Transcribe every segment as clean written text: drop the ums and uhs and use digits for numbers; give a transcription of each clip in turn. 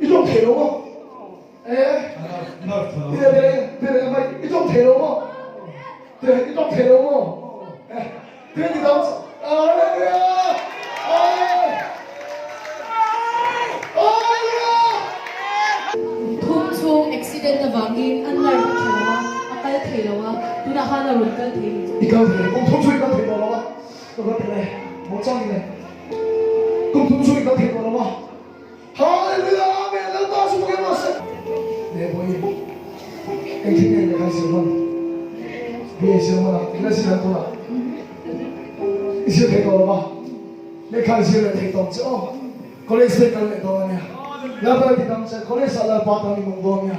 I tawng thei lo maw? Eh? I tawng thei lo maw? I tawng thei lo maw? Eh? 20,000. Hallelujah! Hallelujah! Thum chhung accident avangin a nerve a tha lo a, a kal thei lo a, tunah khan a rawn kal thei ni. I kal thei, kum thum chhung i kal thei tawh lo a, ka va ti le, maw chang in le, kum thum chhung i kal thei tawh lo a, Hallelujah Amen Lalpa chu ka rawh se. Ne boy eng thil nge lehkha i zir hman? BA zir hman a, ila zir ang tunah i zir thei tawh lo va, lehkha i zir leh thei tawh ang che aw, college te kal leh dawn ania, Lalpa ti dam che, college ah Lalpa tan i mawng dawn ania,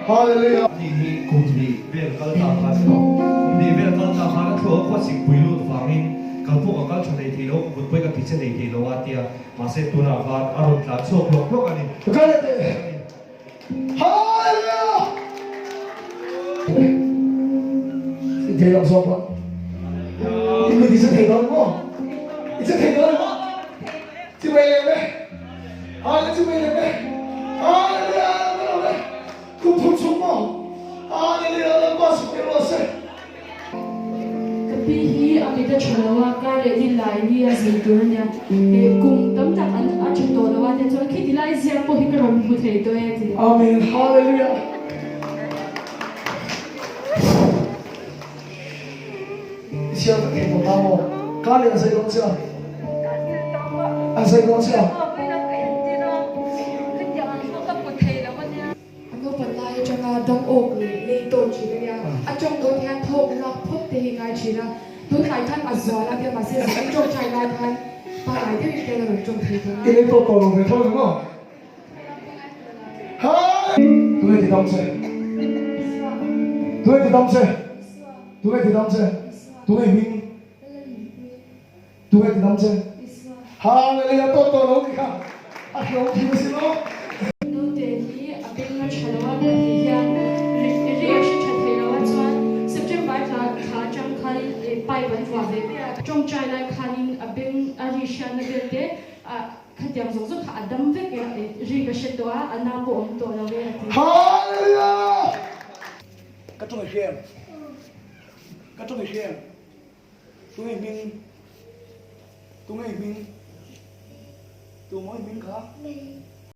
Hallelujah. Ani hi kum hnih vel kal ta khan emaw, kum hnih vel kal ta khan a thluak a khuat sikpui lut vangin kal pawh ka kal tha thei thei lo, ka kut pawh i ka ti che thei thei lo a tia. Mahse tunah khan a rawn tlan chhuak hlawk hlawk a ni. Ka let teh. Hallelujah! I thei lo zawk a. I mit i che thei dawn maw? I che thei dawn maw? Chi mai lem e. Hallelujah chi mai lem e. Hallelujah Lalpa Kum thum chung maw? Hallelujah Lalpa suk ke rawh se. Ka pi hi a mit a tha lo a, kar leh ni lai hi a zin tur a nia. He kum tam tak an a tha tawh lo a tia chuan khiti lai ziak pawh hi ka rawn hmu thei tawh e a ti. Amen Hallelujah. I chhiar vek thei tawh ta maw? Kar leh a zai dawn che a? A zai dawn che a? A naupan lai atanga dam awk leh lei tawn thin a nia. A tawng dawn hian thawk lak phawt te hi ngai thin a. Tunlai khan a zual a tia mahse zan tawngtai lai khan pangai deuhin te a rawn tawng thei tawh a. I lei tawt tawh lo ve tho ang maw? Hai! Tunge ti dam che? Tunge ti dam che? Tunge ti dam che? Tunge hming? Tunge ti dam che? Hallelujah tawt tawh lo ni kha a hlawm thin a si lo. Naute hi a beng a tha lo a ka tih hian ri ri a hre tha thei lo a chuan September thla thla atang khanin pipe an vuah ve ve a tawngtai lai khanin a beng a ri hriatna vel te ah khatiang zawng zawng kha a dam vek e ri ka hre tawh a a na pawh awm tawh lo e a ti. Hallelujah! Ka tawng i hria em? Ka tawng i hria em? Tunge hming? Tunge hming? Tu mawi hming kha?